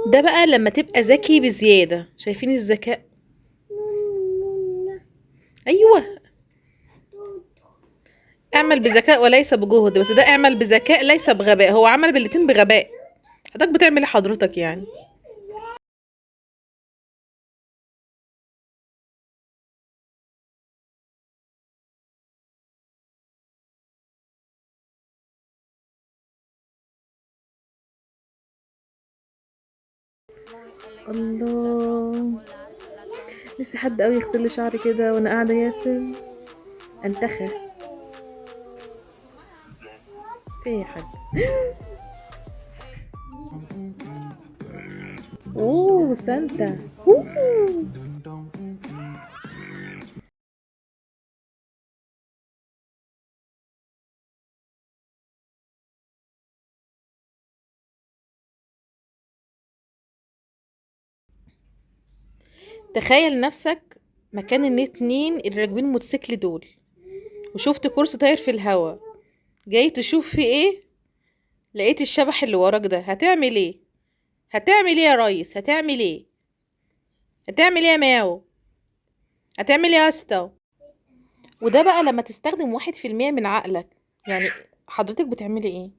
ده بقى لما تبقى ذكي بزيادة. شايفين الذكاء؟ ايوه، اعمل بذكاء وليس بجهد، بس ده اعمل بذكاء ليس بغباء. هو عمل بالاتنين بغباء. حضرتك بتعمل ايه حضرتك يعني؟ الله، نفسي حد قوي يغسل لي شعري كده وانا قاعدة ياسر انتخى في يا حاج. اوه سانتا. أوه. تخيل نفسك مكان الاتنين اللي راكبين موتوسيكل دول، وشفت كرسي طاير في الهوا، جاي تشوف فيه ايه، لقيت الشبح اللي وراك ده. هتعمل ايه؟ هتعمل ايه يا ريس؟ هتعمل ايه؟ هتعمل ايه يا ماو؟ هتعمل ايه يا اسطى؟ وده بقى لما تستخدم 1% من عقلك. يعني حضرتك بتعملي ايه؟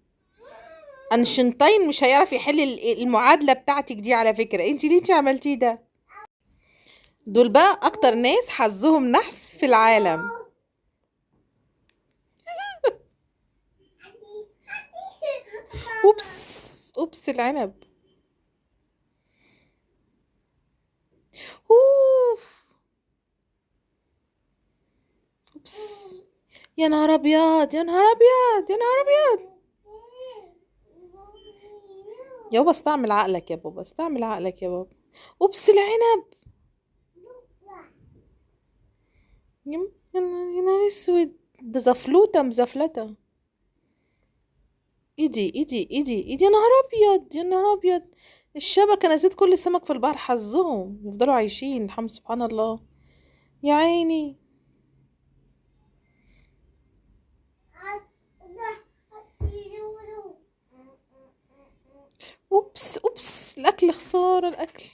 اينشتاين مش هيعرف يحل المعادلة بتاعتك دي على فكرة. انت ليه انت عملتيه ده؟ دول بقى اكتر ناس حظهم نحس في العالم. oops oops العنب. اوف oops، يا نهار ابيض، يا نهار ابيض، يا نهار ابيض. يا بابا استعمل عقلك يا بابا، استعمل عقلك يا بابا. oops العنب. يا نهار اسود، ده زفلوته مزفلته. ايدي ايدي ايدي ايدي، يا نهار ابيض، يا نهار ابيض. الشبكة نسيت كل السمك في البحر، حظهم يفضلوا عايشين الحمد سبحان الله. يا عيني. oops oops الاكل، خسارة الاكل.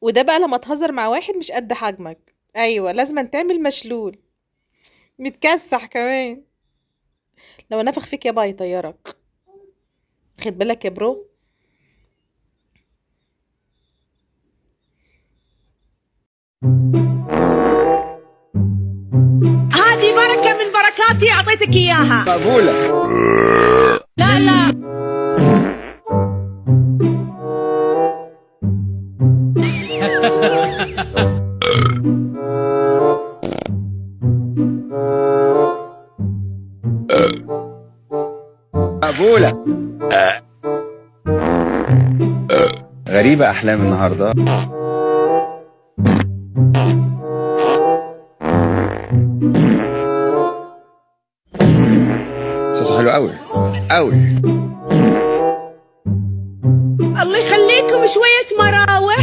وده بقى لما تهزر مع واحد مش قد حجمك. ايوه لازم تعمل مشلول متكسح كمان. لو نفخ فيك يابا يطيرك. خد بالك يا bro. هذه بركة من بركاتي أعطيتك إياها. مقبولة. لا لا. مقبولة. غريبة أحلام النهاردة. صوته حلو قوي قوي. الله يخليكم شوية مراوح.